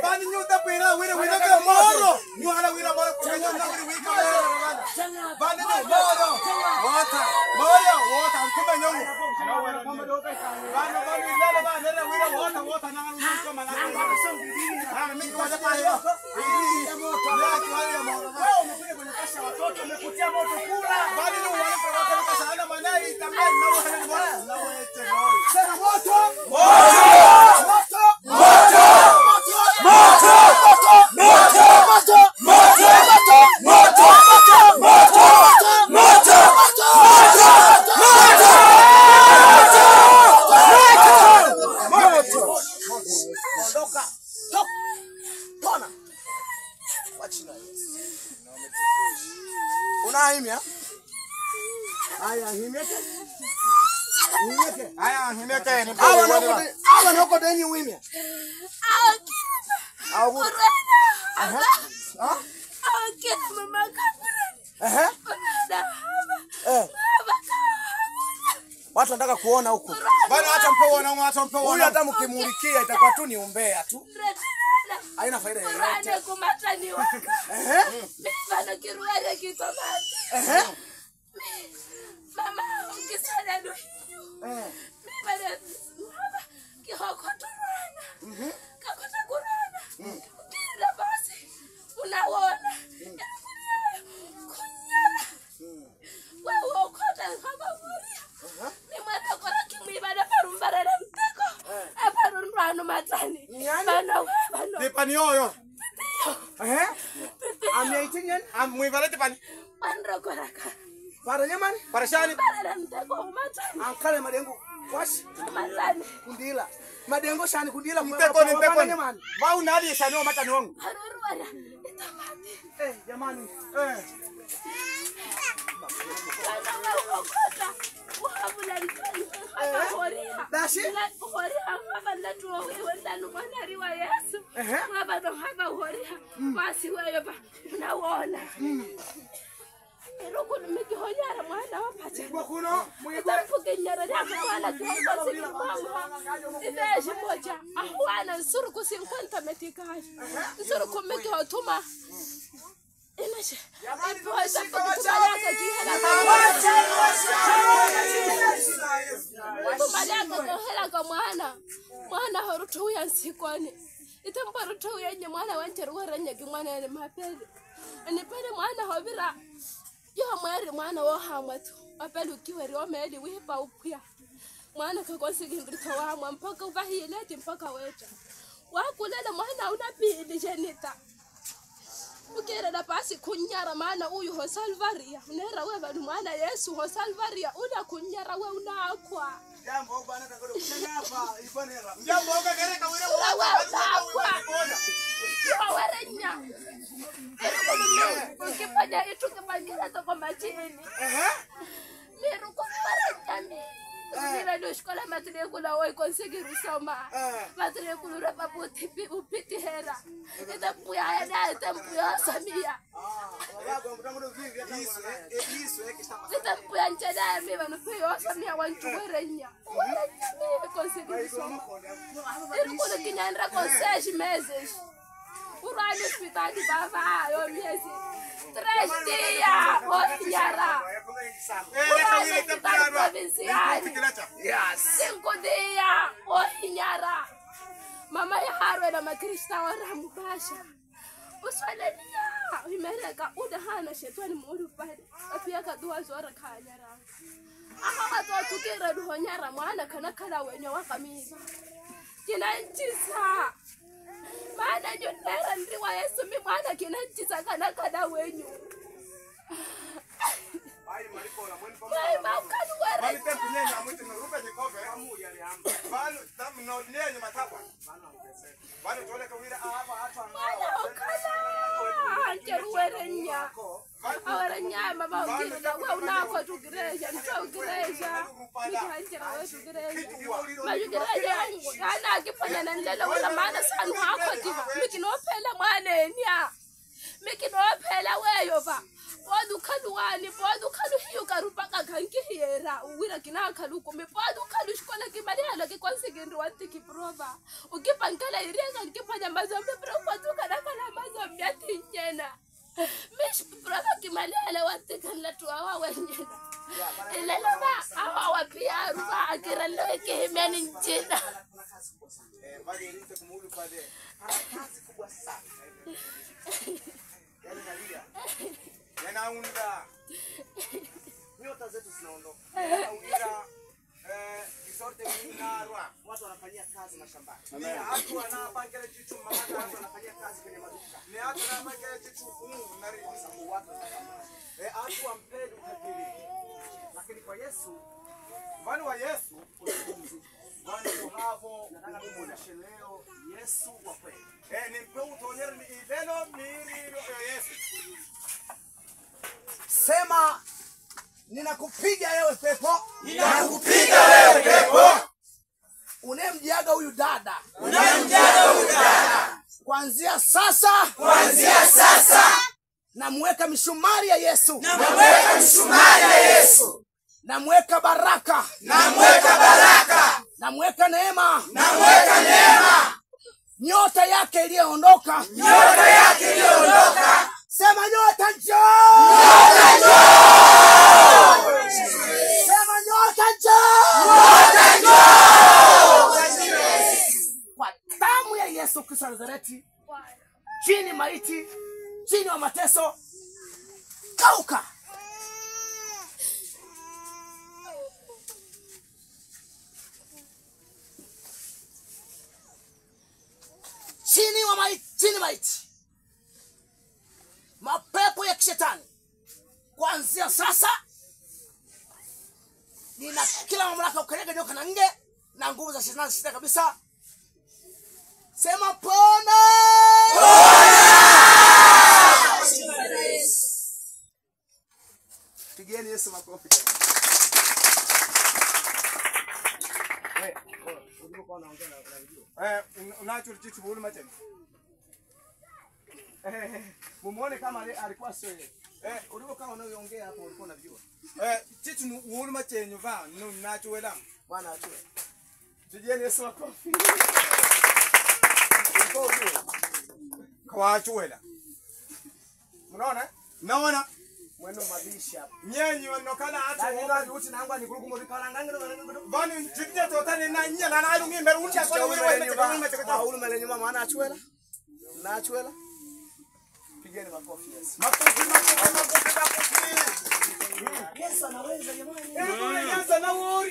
Bani nyuta pira wira wira ka moro. Nyuhala wira moro kunya na wira wira moro. Bani nyu moro. Wata. Moro wata kuma nyongo. Bani bani lele bani lele wira wata wata na ngalo kama na. Ah mimi kwa sababu hiyo. Wewe umekuja kwenye kasha watoto umekutia moto kula. Bani nyu wale kwa kwa sana manai tamani na wale ni na wewe. Sema moto. Moto. Moto. Moto! Moto! Moto! Moto! Moto! Moto! Moto! Moto! Moto! Ondoka. Top. Tona. Kwa jina la Yesu. Unaimya? Haya, himyeke. Himyeke. Haya, himyeke. Hawa hawa noko denyi wimya. Watu wanataka kuona huku. Bana hata mpewa na hata mpewa. Huyu hata mkimulikia itakuwa tu ni umbea tu. Haina faida yoyote. Mama ukisana do. Unaona kunyala wewe ukota kama muria ni mwata kwa kimibada parumbarara mteko aparunrano matani bana bana tipani yoyo amyaitinyan amwivalete pani pandro koraka para nyamani parashani parara mteko matani ankale madengo kwashi matani kundila madengo shani kundila mteko ni mteko ni wao nali shani wa matani wangu parurwana itamati jamani Dashi Mwana horutuya nsikwane itembarutuya nye mwana wancheruwerenya kimwana ni mapele nipele mwana hobira yo mweri mwana wo hamwatu apelukiwe omeli wipa upya mwana kakonsikindrito wamwa mpaka uvahileti mpaka wecha wakulela mwana unapili jenita ukerera pasi kunyara maana uyu ho Salvaria unera we vanhu mwana Yesu ho Salvaria una kunyara we unakwa jambo bana takolo kunyapa iponera jambo kagereka wira wa werenya ukifanya itukifanyira toko majini miruko werenya mi ndio shkola matrekula wa ikonsekirusoma matrekula paputi upitihera itambuya ya itambuya samia itambuya njeda mi banu piyo samia wanchuwerenya werenya mi konsekirusoma irukulu kinyanra konseji meses urani hospitali baba yo miezi 3 dias onyara Yes. 5 dias onyara mama ya harwe na makrista ora mubasha uswalenia imereka udahana shetani mudu pale afia kadua zora kanyara aha watu tukira duhonyara mwana kana kala wenye wakamira kinanchisa maana nyonera ndi wa Yesu mi mwana kinanchisa kana kada wenyu Bodu kalu wani bodu kalu hiyo karupaka kanki hiera uwira kina kalu kume bodu kalu shkola kimali hala ke kwa secondary one tiki prova ukipankala iria kanki panya mazombe prova tu kana kana mazombe atinyena mish prova kimali hala watikana tu awa wenyena ilelova awa wapia ruba akiralo kihimiani njina kazi kubwa sana. Yaani nalia. Yanaunda Nyota zetu zinaondoka. yanaunda kisote minarwa Watu wanafanyia kazi mashambani. ni hatu wanapangela chichu Watu mama wanafanyia kazi kwenye maduka. ni hatu wanapangela chichu nari Kwa sababu watu wanataka mali. Watu wampendi utajiri. Lakini kwa Yesu vanu wa Yesu kuna pumziko. vanu havo Nataka nikuonyeshe leo Yesu wa kweli. Nimpe utonyera ni ilelo miri Yesu. Sema, ninakupiga wewe pepo Ninakupiga wewe pepo unayemjiaga huyu dada, unayemjaga huyu dada, kuanzia sasa kuanzia sasa namweka mishumari ya Yesu, namweka msumari ya Yesu, namweka baraka, namweka baraka, namweka neema, namweka neema, nyota yake iliyoondoka. Nyota yake iliyoondoka. Sema nyota njoo, Nyota njoo, sema nyota njoo, nyota njoo. Kwa damu ya Yesu Kristo wa Nazareti, chini maiti, chini wa mateso, kauka. Chini wa maiti, chini maiti, mapepo ya kishetani, kuanzia sasa nina kila mamlaka kukanyaga nyoka na nge na nguvu za shetani sita kabisa. Sema pona! Pigieni Yesu makofi. Wewe, ulikuwa unaongea na video. Unacho chichu bulu macheni. Mumuone kama alikuwa sio yeye. Ulikuwa unaongea hapo ulikuwa unajua. Chichu wulu machenyu va no nacho wela. Bwana ajue. Pigieni Yesu makofi. Ulikuwa ujue. Kawacho wela. Mnaona? Naona Mwendo mabishi hapa. nyenyi wanokana Lakini hatu ndio uti nangwa ni kuruku mori kala ngangi ndo vanu chikinye totani na nya na na lungi mbere uncha kwa wili wa macheka wili macheka. Aulu mele nyuma maana achuela. Na achuela. Pigeni makofi Yesu. Makofi makofi makofi makofi. Yesu anaweza jamani. Yesu na wori.